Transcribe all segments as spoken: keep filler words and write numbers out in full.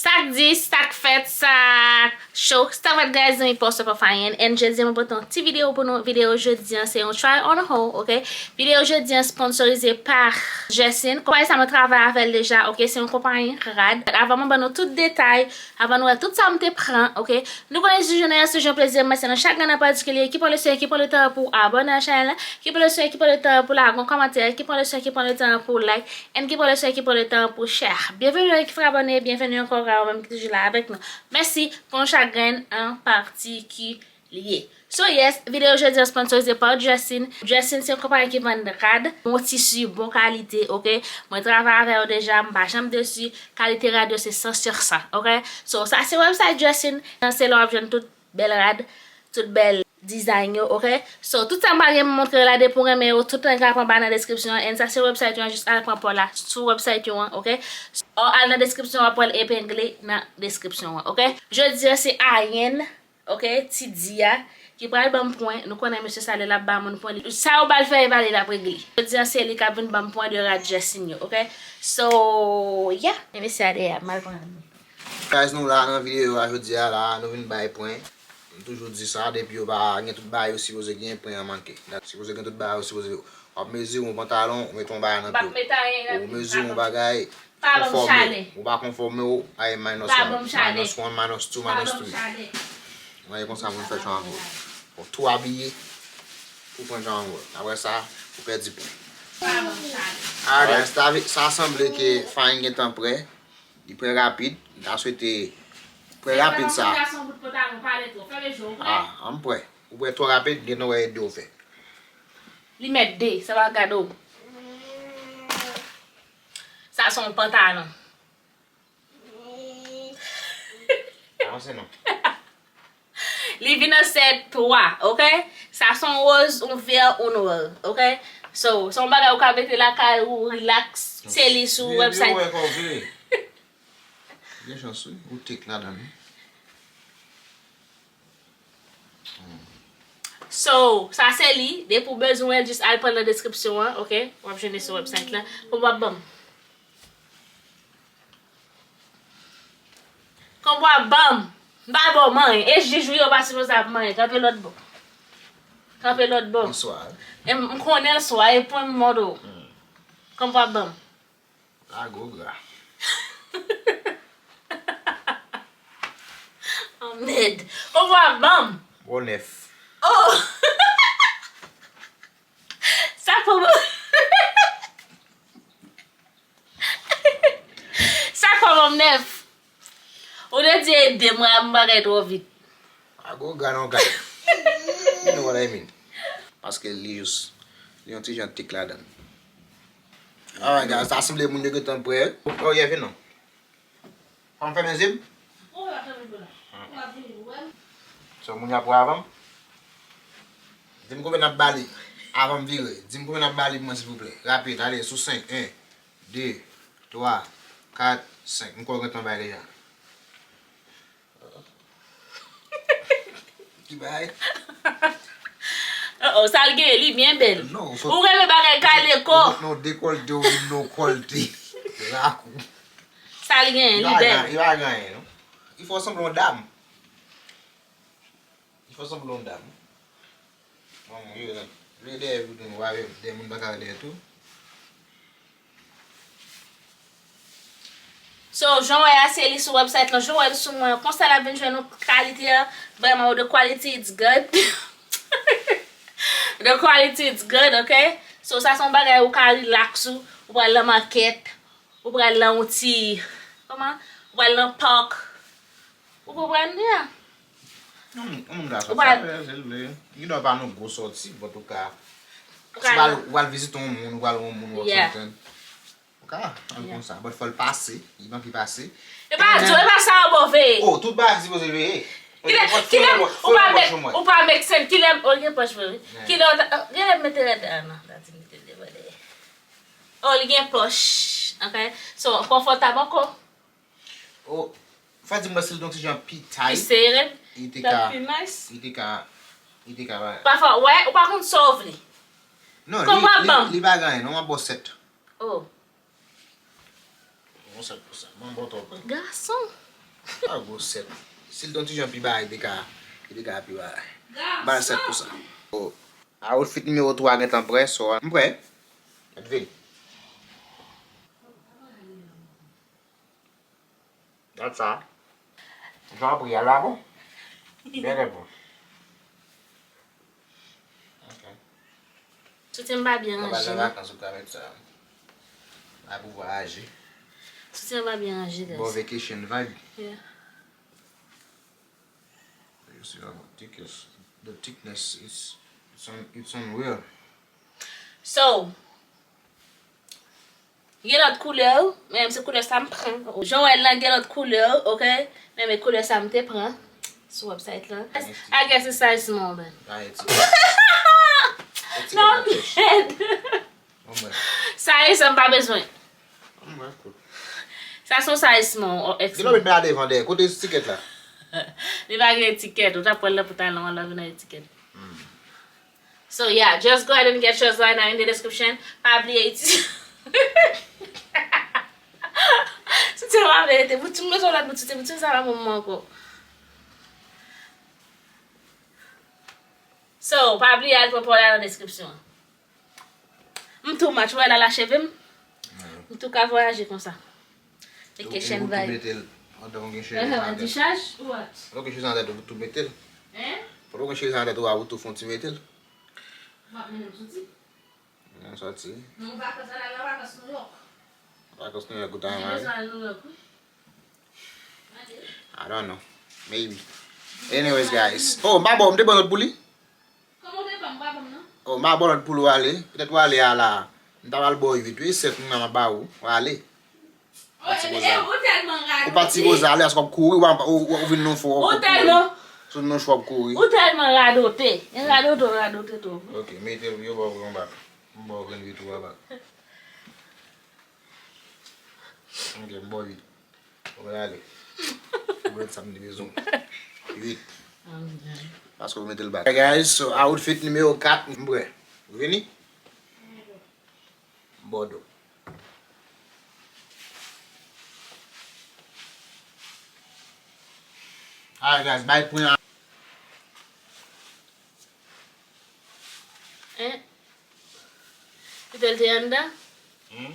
Sa k di, sa k fèt, sa k cho. Sa fèt, guys, zanmi pa w, se pa Fayen. And jodi a mwen pote yon ti videyo pou nou. Videyo jodi an se yon try on haul, ok? Videyo jodi an sponsorize pa Jessin. Konpayi sa mwen travay avè l deja, ok? Se yon konpayi rad. Avan mwen ban nou tout detay, avan nou wè tout sa m te pran, ok? Nou konnen si jounen an se jou plezi, mwen se nan chak grenn an patikilye ki pran le swen, ki pran le tan pou abòne a chanèl la, ki pran le swen, ki pran le tan pou lage yon kòmantè, ki pran le swen, ki pran le tan pou like, and ki pran le swen, ki pran le tan pou share. Byenveni ki fè abòne, byenveni ankò, ou menm ki toujou la avèk nou. Mèsi pou nou chak grenn an patikilye. So yes, videyo jodi an sponsorize pa Jessin. Jessin se yon konpayi ki vann rad, bon tisi, bon kalite, ok? Mwen travay avè yo deja, m pa janm desi. Kalite rad yo se san sou san, ok? So, sa se website Jessin. Se la w ap jwenn tout bèl rad, tout bèl design yo, ok? So, tout sa m pral gen pou montre la, depi w renmen yo, tout link la pran ba nan description an. And sa se website yo an, jis al pran pa w la sou website yo an, ok? Or al nan description, w ap wè l epengle nan description an, ok? Jodi a se Ayen, ok, Ti Di a, ki pral ban m pwen. Nou konnen mesye sa lè l ap ba moun pwen, li, sa yo ba l fè e pa li l ap regle. Jodi a se li k ap vin ban m pwen de rad Jessin yo, ok? So, yeah. E mesye a dèyè, m al pran. Guys, nou la nan videyo a jodi a la, nou vin bay pwen. M toujou di sa, depi yo pa gen tout bagay yo sipoze gen, pwen an manke. Sipoze gen tout bagay yo sipoze, w ap mezire yon pantalon, ou mete yon bagay nan pye w. Ou mezire yon bagay, konfòme w. Ou pa konfòme w, ay minus one, minus one, minus two, minus three. Mwen, e konsa moun fè try on haul. Ou tou abiye pou pran try on haul. Apre sa, ou pèdi pwen. Alright, sa, sa sanble ke Fayen gentan prè. Li prè rapid. M ta swete prè rapid sa. Ah, m prè. Ou prè twò rapid, gentan wè e de w fè. Li mèt de, sa va gade w. Sa se yon pantalon. Avanse non. Li vin an sèt twa, ok? Sa se yon woz, yon vè, yon nwa, ok? So, se yon bagay ou ka mete lakay ou, relax, se li sou website. Gen chans wi, ou take ladan wi. So, sa se li. Depi w bezwen, jis al pran nan deskripsyon an, ok? W ap jwenn li sou website la. Konbyen w ap ban m? Konbyen w ap ban m? M pa ba w manyen. E jij wi, yo pa sipoze ap manyen. Kanpe lòt bò. Kanpe lòt bò. Bonswa. E m, m konnen l swa, e pwen m mande w. Konbyen w ap ban m? Lage w gra. Anmèd. Konbyen w ap ban m? Bon nèf. Oh! Sa fò ban m. Sa fò ban m nèf. Ou te di e de, m bagay twò vit. Ago gade yon kay. You know what I mean? Paske li jis, li yon ti jan tik ladan. Alright, guys, sa sanble moun yo gentan prè. Oh, yeah, vin non. Fò m fèmen zye m? So, moun yo ap wè avan m? Di m konbyen n ap ba li avan m vire. Di m konbyen n ap ba li pou mwen, silvouplè. Rapid, ale, sou senk. En, de, twa, kat, senk. M kwè w gentan bay deja. Ki bagay? Oh, oh, sa l gen, li byen bèl. Non, ou renmen bagay kale kò. Non, dekolte, ou vin non kolte. Rakou. Sa l gen, li bèl. Li pa gen anyen, non. Li fè w sanble yon dam. Li fè w sanble yon dam. Manman, yo, yo dèyè tou, nou pa vle dèyè moun pa ka dèyè tou. So, jan w wè a, se li sou website lan. Jan w wè l sou mwen, konsa l ap vin jwenn nou kalite a. Vrèman, the quality it's good. The quality it's good, ok? So, sa se yon bagay ou ka relax ou, ou pral nan makèt, ou pral nan yon ti, kòman? Ou pral nan park. Ou konprann, yeah. Yon moun, yon moun ka sòti avè l, si l vle. Li gen dwa pa nan gwo sòti, but ou ka, si w pral, ou pral vizite yon moun, ou pral wè yon moun, ou ap sòti. Ou ka al konsa, but fò l pase, li manke pase. E pa di, e pa sa yo bon veye. Oh, tout bagay sipoze veye. Kilè, kilè, ou pa make, ou pa make sense. Kilè, oh, li gen pòch vre, wi. Kilè, genlè mete rad, ah, non, ta di mete l devan dèyè. Oh, li gen pòch, ok? So, konfòtab ankò. Oh, fò di m si l t on ti jan pi tight, pi sere, li te ka, li te ka, li te ka ba. Pafwa, wè, ou pa konn sa w vle. Non, li, li, li pa gen anyen, non, m ap ba w sèt. Oh. Yon sèt pou sa. Mwen ba w twò pwen. Gason. Pa gwo sèt. Si l t yon ti jan pi ba, li te ka, li te ka pi ba. M ba l sèt pou sa. Oh. Outfit nimewo twa gentan prè, so, m prè. Mèt vini. That's all. Jan pri a la bon. Byen bon. Ok. Soutyen m pa byen ranje, non. Nan vakans ou ka mèt sa. La pou vwayaje. Soutyen m pa byen ranje, guys. Bon vacation vibe. Yeah. You see how thick is the thickness is it's un, it's unreal. So, gen lòt koulè, men se koulè sa m pran. Jan w wè l lan gen lòt koulè, ok? Men, men koulè sa m te pran sou website lan. I guess it's size small then. Non, man. Size sa m pa bezwen. Sa se yon size small or X. Gen lòt la devan dèyè. Kote etiket la? Li pa gen etiket. Ou t ap pran l nan pantalon an, la vin nan etiket. So yeah, just go ahead and get yours right now in the description. Pa bliye iti. Soutyen pa mete. Bouti, m bezwen lòt bouti. Bouti sa pa bon pou mwen ankò. So, pa bliye al pran pa w la nan description. M too much, ou wè lala cheve m? M tou ka vwayaje konsa. Vacation vibe. Ou tou mete l andan ou gen cheve sa nan tèt. Dichaj ou what? Ou gen cheve sa nan tèt ou tou mete l. Hein? Ou gen cheve sa nan tèt ou a ou tou fè yon ti mete l. M ap mennen m soti. Mennen m soti. Non, ou vakans la, la, la, vakans New York. Vakans New York ou ta renmen ale? Mwen bezwen al New York, wi. I don't know. Maybe. Anyways, guys. Oh, m pa ba w, m te ban lòt pou li. Kòman w te ban m, ou pa ban m, non? Oh, m pa ba w lòt pou li, w ale. Petèt w ale a la. M ta pral ba w uit, wi, sèt m nan m ap ba ou. W ale. Ou pati koze ale. Ou pati koze ale, aske w ap kouri, w ap, ou, ou vin nan fò, w ap kouri. Sou nan chwa w ap kouri. Ou tèlman radote. Radote, radote tou. Ok, mete yo ba w yon bak. M ba w grenn uit ou a bak. Ok, m ba w uit. Ou pral ale. Ou pral sa m te bezwen. Uit. Paske ou mete l bak. Hey guys, so outfit nimewo kat, m prè. Ou vini? Bòdo. Alright guys, bay pwen an. Hein? Kite l te anndan? Hmm?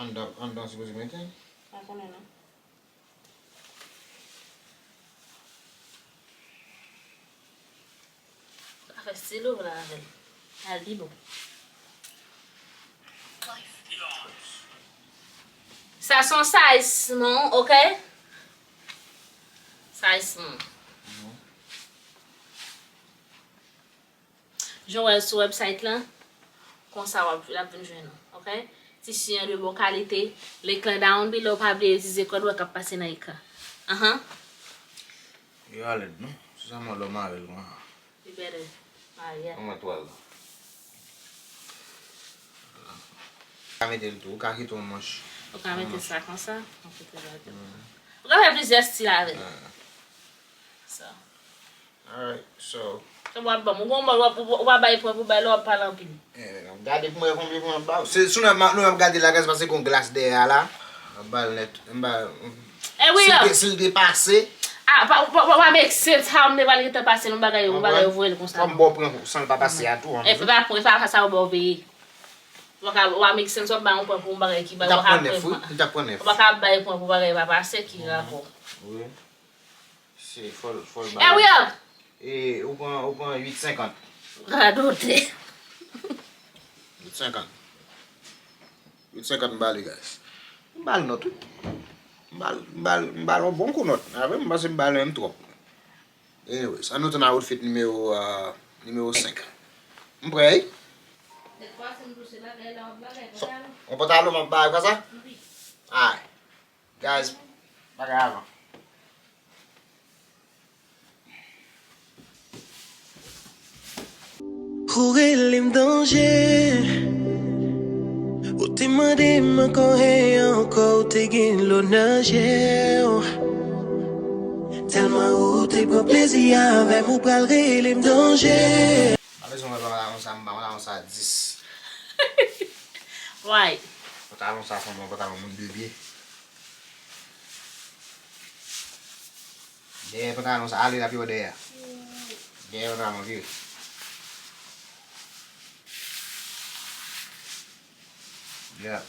Anndan, anndan sipoze mete l. Pa konnen non. Sa fè stilo la avè l. Al pi bon. Sa se yon size small, ok? Size small. Jan w wè l sou website lan, konsa w ap, l ap vin jwenn ou, ok? Tisi an de bon kalite, link lan down below, pa bliye itilize kòd w k ap pase nan ekran. Ahan. Yo alèd non, se sèlman lè w mare l konsa. You better mare a. Yon mwen twal la. Ou ka mete l tou, ou ka kite yon manch. Ou ka mete sa konsa, ou kite l la tou. Ou ka fè plizyè stil avè l. So. Alright, so. Sa w ap ban m? Ou gon mò, w ap, w ap bay pwen pou bay lè w ap pale anpil. Eh, gade pou mwen konbyen pwen w ap ba w. Se sou nou ap, nou ap gade la, guys, paske gon glas dèyè a la. M ap ba l nèt. M ba l. Eh wi, si l de-, si l depase. Ah, pa, pa, pa, pa make sense how m te pral gentan pase yon bagay, yon bagay yo voye l konsa. Kòm bon pran san l pa pase a tou. Eh, pa, pa, pa, pa sa w ba w peye. Ou pa ka, ou pa make sense, w ap bay yon pwen pou yon bagay ki bay, ou pa ka pran nèf, wi. Li t ap pran nèf. Ou pa ka bay pwen pou bagay pa pase, ki rapò? Wi. Se fò l, fò l ba. Hurry up! E, ou pran, ou pran uit senkant. Radote. Uit senkant. Uit senkant m ba li, guys. M ba l nòt, wi. M ba l, m ba l, m ba l yon bon kou nòt. Avè m, m panse m ba l menm twòp. Anyways, ann nou tann outfit nimewo, euh, nimewo senk. M prè, wi. So, yon pantalon m ap ba l konsa? Alright. Guys, bagay avan. Ou rele m danje. Ou te mande m ankò e ankò, ou te gen dlo nan je w. Tèlman ou te pran plezi avè m, ou pral rele m danje. Pa bezwen wè pantalon sa, m ba pantalon sa dis. Why? Pantalon sa fè m wè pantalon moun de byen. Dèyè pantalon sa, ale la pi wè dèyè. Dèyè pantalon, vire. Yeah.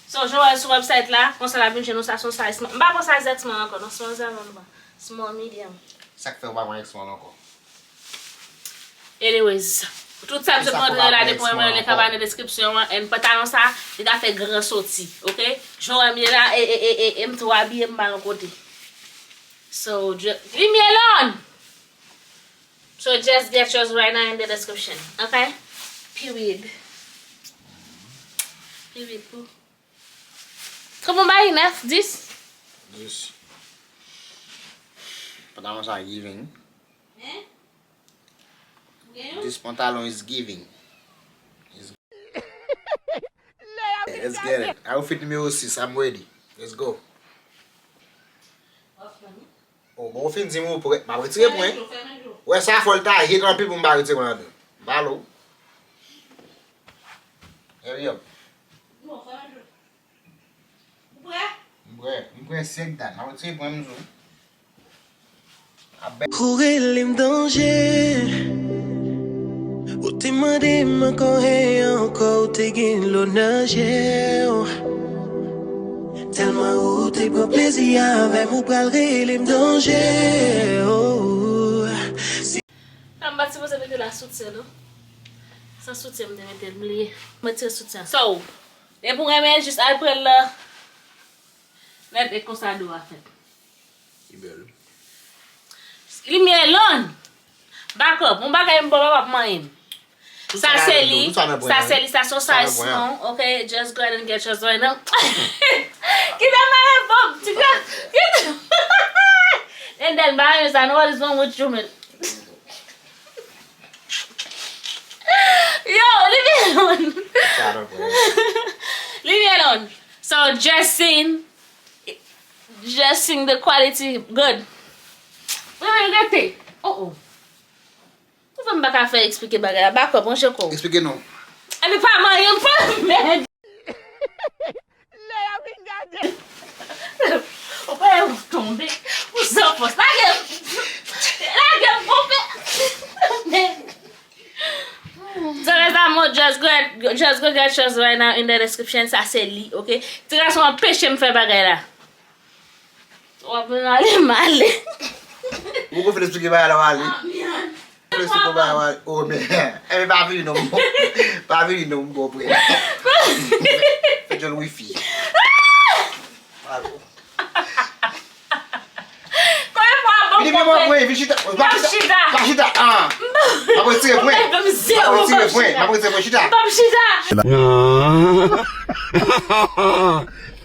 So, Joel sou website la, konsa l ap vin jwenn nou sa, se yon size small. M pa pran size X small ankò, non, small zèl m pran. Small, medium. Sa k fè w pa pran X small ankò? Anyways, tout sa m sot montre la depi mwen mwen le kaba nan deskripsyon an, and pantalon sa, li ka fè gran soti, ok? Jan w wè m ye la, e, e, e, e, e m tou abiye, m pa yon kote. So, ju- leave me alone! So, just get yours right now in the description, ok? Period. Period, pou. Kòman w bay nèf, dis? Dis. Pantalon sa giving. Hein? Ou gen youn? This pantalon is giving. Is- Let's get it. Outfit nimewo sis, I'm ready. Let's go. Oh, bon, ou fin di m ou prè. M ap retire pwen. Ou wè sa fò l ta hit anpil pou m pa retire pwen ladan. M pale w. Hurry up. Ou prè? M prè. M prè sèk dat. M ap retire pwen m sou. Ou rele m danje. Ou te mande m ankò e ankò, ou te gen dlo nan je w. Tèlman ou te pran plezi avè m, ou pral rele m danje. Oh. Sa m pa t sipoze mete la soutyen, non. San soutyen m te mete l, m bliye. M retire soutyen. So, depi w renmen, jis al pran l la. Nèt e konsa do a fèt. Li bèl. Leave me alone. Back up. Yon bagay m ba w, pa p manyen m. Sa se li, sa se li, sa se yon size small, ok? Just go ahead and get yours right now. Kite m ale, bòb, ti gwa. And then, ba yo sa, no, what is wrong with you, man? Yo, leave me alone. Leave me alone. So, dressing, dressing the quality good. Mwen, mwen rete. Oh, oh. Ou fè m pa ka fè eksplike bagay la. Back up, range kò w. Eksplike non. Epi pa manyen m, pa mèd. Lè y ap vin gade. Ou pa wè ou tonbe. Ou san fòs. Lage m. Lage m, konpè. So, mes amours, just go, just go get yours right now in the description. Sa se li, ok? Ti gason anpeche m fè bagay la. W ap vin ale, m ale. Ou poko fin eksplike bagay la, w ale. Ou fin eksplike bagay la, w ale. Oh, men. Enben, pa vini non, m bon. Pa vini non, m bon, prè. Fè djòl wifi. Bravo. Konbyen fwa ban m pran pwen? Vini, vini, vini, chita. Pa chita. Pa chita, ah. M ap retire pwen. M ap retire pwen. M ap retire pwen, chita. M p ap chita.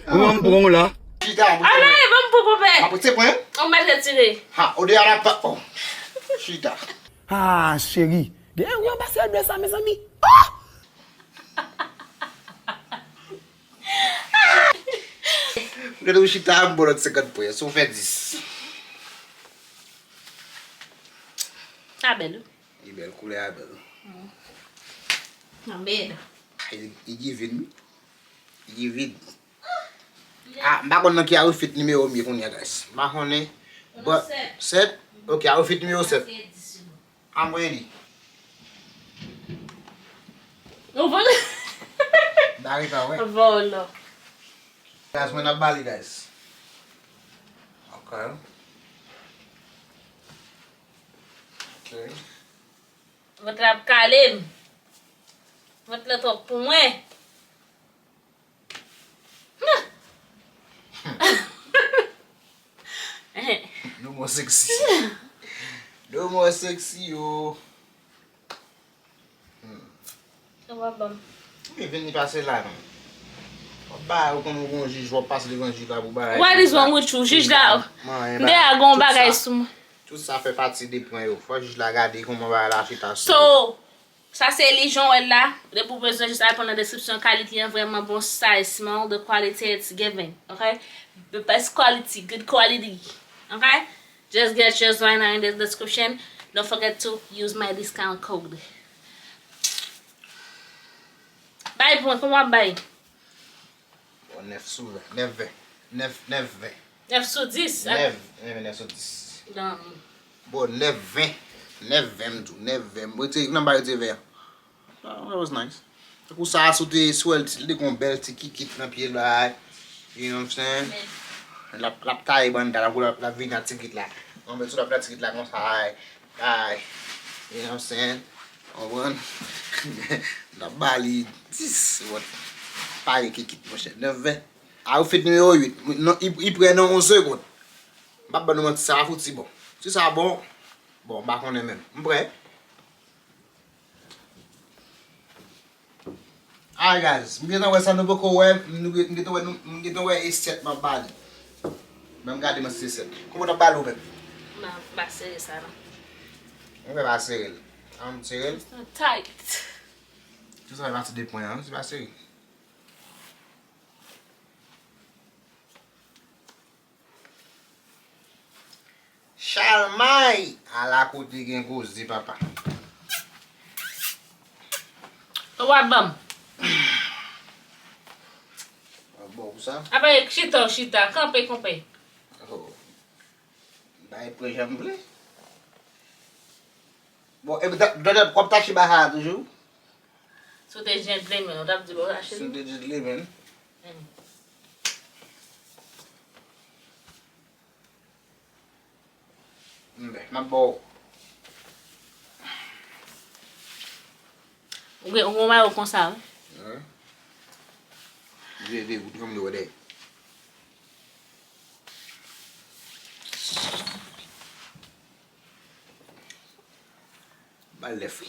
Kòman m pran w la? Chita, m ap retire pwen. Ah, non, ban m pran pwen. M ap retire pwen. Ou mèt retire. Ha, ou de a la pa, oh. Chita. Ah, cheri. Gen yon anbasèdè sa, mezanmi. Oh! Gade ou chita, m ba w lòt senkant pwen. Si w fè dis. Sa bèl, wi. Li bèl, koulè a bèl. Nan bèl. Li, li giving. Li giving. Ah, m pa konn nan ki outfit nimewo m ye kounye a, guys. M pa konnen. But, sèt. Ok, outfit nimewo sèt. I'm ready. Ou vòlò. Dare pa wè. Vòlò. Guys, mwen ap bale, guys. Ok. Ok. Vant la ap kale m. Vant la twòp pou mwen. No more sexy. No more sexy, yo. Sa w ap ban m? Wi, vini pase la, non. W ap bay, ou konn ou gon jij, w ap pase devan jij la pou bay. What is wrong with you? Jij la, m deyò gon bagay sou mwen. Tout sa fè pati de pwen yo. Fò jij la gade kòman bagay la chita sou. So, sa se li jan w wè l la. Depi w bezwen, jis al pran nan deskripsyon. Kalite an vrèman bon, size small, the quality it's giving, ok? The best quality, good quality, ok? Just get yours right now in the description. Don't forget to use my discount code. Bay pwen, kòman w ap bay? Bon, nèf sou ven. Nèf ven. Nèf, nèf ven. Nèf sou dis, a? Nèf, nèf, nèf sou dis. Bon, nèf ven. Nèf ven, m di w, nèf ven. Mwen te nan bay te vè. Ah, that was nice. Tankou sa, si w te, si w wè l, li te gon bèl ti kikit nan pye l la. You know what I'm saying? L ap, l ap taye banda, l ap, l ap, l ap vini ak ti kikit la. Yon bèl sou l ap nan ti kikit la konsa, ay, ay. You know what I'm saying? Konprann? L ap ba li dis, what? Pare kikit, monchè. Nèf ven. A, ou fit nimewo uit. Non, i, i prè nan yon segonn. M p ap ban nou manti, sa a fouti bon. Si sa bon, bon, m pa konnen menm. M prè. Alright, guys, m gentan wè sa nou poko wè, m gentan wè, m gentan wè e sèt m ap ba li. Men m gade mwen si se sèt. Kòman w t ap ba li ou menm? M pa, m pa sere sa non. Mwen pa sere l. An m sere l? Tight. Se sa fè pati de pwen an, se pa sere. Chalmay! Ala kote gen koze, papa. Ou ap ban m? Mwen bon pou sa. Apa, chita, w chita. Kanpe, kanpe. Oh. Bay pran jan m vle. Bon, e, w ap tache bagay la toujou? Si w te gentleman, w t ap di bon, Rachel. Si w te gentleman. Mm. M ap ba w. Ou gen, ou gen mayo konsa, wi. Wi. Vye, vye, ou te konn wè dèyè. Ba l lè fri.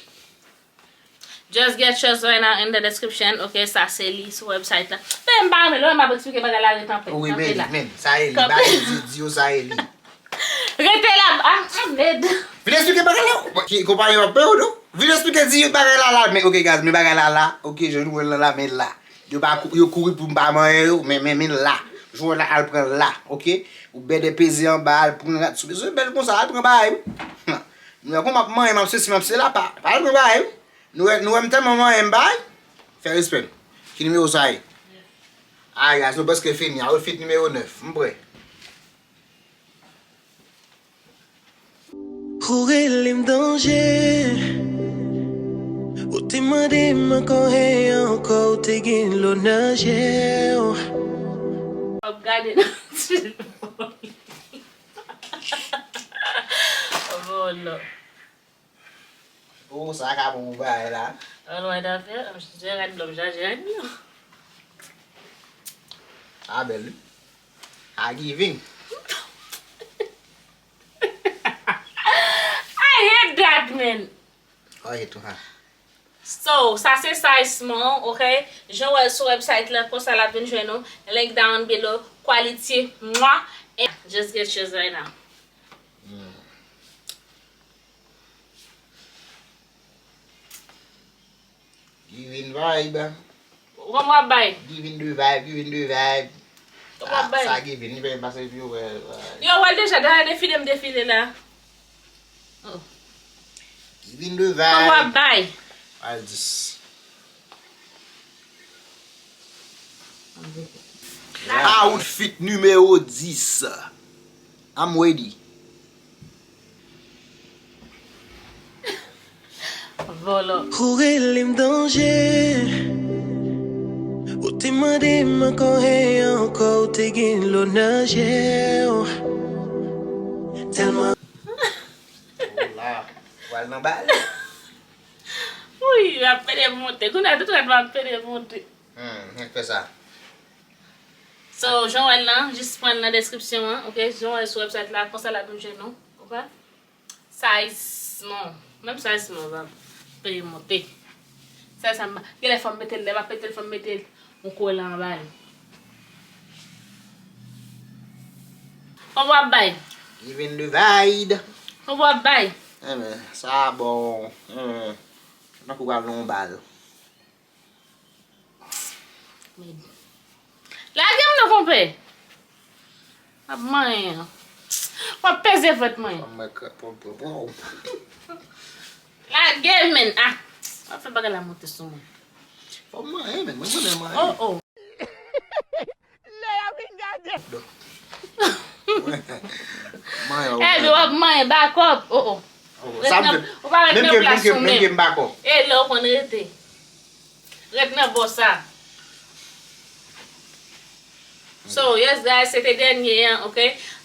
Just get yours right now in the description. Ok, sa se li sou website la. Men m pa renmen lè m ap eksplike bagay la ret anpè. Wi, men, men, sa e li. Bagay di, di yo sa e li. Rete la, ah, ah, mèd. Vin eksplike bagay la. Ki konpayi w ap peye w, non? Vin eksplike di bagay la la. Men, ok, guys, men bagay la la. Ok, jan nou wè l la, la, men la. Yo pa kou-, yo kouri pou m pa manyen yo, men, men, men la. Jwè la, al pran la, ok? Ou bèdè peze anba, al pran rat sou bezwen, bèl konsa, al pran bagay, wi. Nou wè kòman m ap manyen, m ap sesi, m ap sela, pa, pa al pran bagay, wi. Nou wè, nou wè m tèlman manyen, m bay. Fè respè m. Ki nimewo sa ye? Ay, guys, nou prèske fini. Outfit nimewo nèf. M prè. Ou rele m danje. Ou te mande m ankò e ankò, ou te gen dlo nan je w. W ap gade nan ti vòlò. Vòlò. Oh, sa ka bon pou bagay la. An wè dafè, jè rad blan, jè rad blan. Sa bèl, wi. A giving. I hate that, man. I hate to have. So, sa se size small, ok? Jan w wè l sou website la, konsa l ap vin jwenn ou. Link down below. Quality, mwah. And just get yours right now. Mm. Giving vibe. Kòman w ap bay? Giving the vibe, giving the vibe. Kòman w ap bay? Sa giving, li fè pase epi yo wè. Yo wè l deja, dayè defile m defile la. Oh. Giving the vibe. Kòman w ap bay? Al dis. Outfit nimewo dis. I'm ready. Vòlò. Ou rele m danje. Ou te mande m ankò e ankò, ou te gen dlo nan je w. Tèlman. Oh la, pral nan bal. Wi, ap pede monte. Kounye a, tout rad mwen ap pede monte. Hmm, nèk fè sa. So, jan w wè l lan, jis pran l nan deskripsyon an, ok? Jan w wè l sou website la, konsa l ap vin jwenn nou, ok? Size small. Menm size small, va pede monte. Size sa, m pa, genlè fò m mete l, lè m ap mete l, fò m mete l yon kolan anba l. Kòman w ap bay? Giving the vibe. Kòman w ap bay? Enben, sa bon. Enben, tankou pral nan yon bal. Lage m non, konpè. M ap manyen. M ap peze vant mwen. Lage m, men. Ah. W ap fè bagay la monte sou mwen. Fò m manyen, men. Mwen konnen manyen. Oh, oh. Lè y ap vin gade. Manyen, eh, w ap manyen, bakòp. Oh, oh. Ret nan, ou pa ret nan plas ou menm. Menm ke m bakòp. E lè w konn rete. Ret nan bò sa. So, yes, guys, se te dènye an, ok?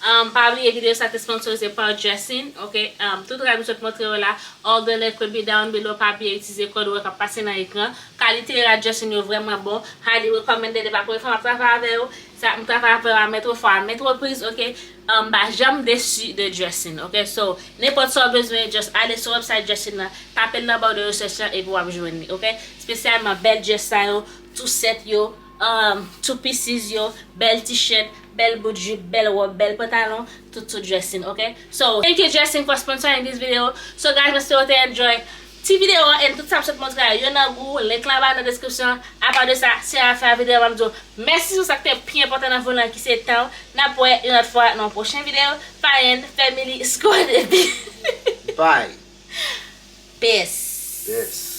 Um, pa bliye videyo sa te sponsorize pa Dressing, ok? Um, tout rad m sot montre yo la, all the link will be down below, pa bliye itilize kòd ou wè k ap pase nan ekran. Kalite rad Dressing yo vrèman bon. Highly recommended, e pa premye fwa m ap travay avè yo. Sa, m travay avè yo a maintes fois, à maintes reprises, ok? Um, m pa janm desi de Dressing, ok? So, nenpòt sa w bezwen, just ale sou website Dressing nan, tape l nan ba de rechèch lan, epi w ap jwenn li, ok? Espesyalman bèl dress sa yo, two set yo, um, two pieces yo, bèl t-shirt, bèl bout jip, bèl wòb, bèl pantalon, tout sou Dressing, ok? So, thank you Dressing for sponsoring this video. So, guys, mwen espere w te enjoy ti videyo an, and tout sa m sot montre a, yo nan gou, link lan anba nan description. Apa de sa, se la fen a videyo a, m ap di w mèsi sou sa k te pi enpòtan nan vlog lan ki se tan w. N ap wè yon lòt fwa nan yon pwochen videyo. Fire and Family Squad. Bye. Peace. Peace.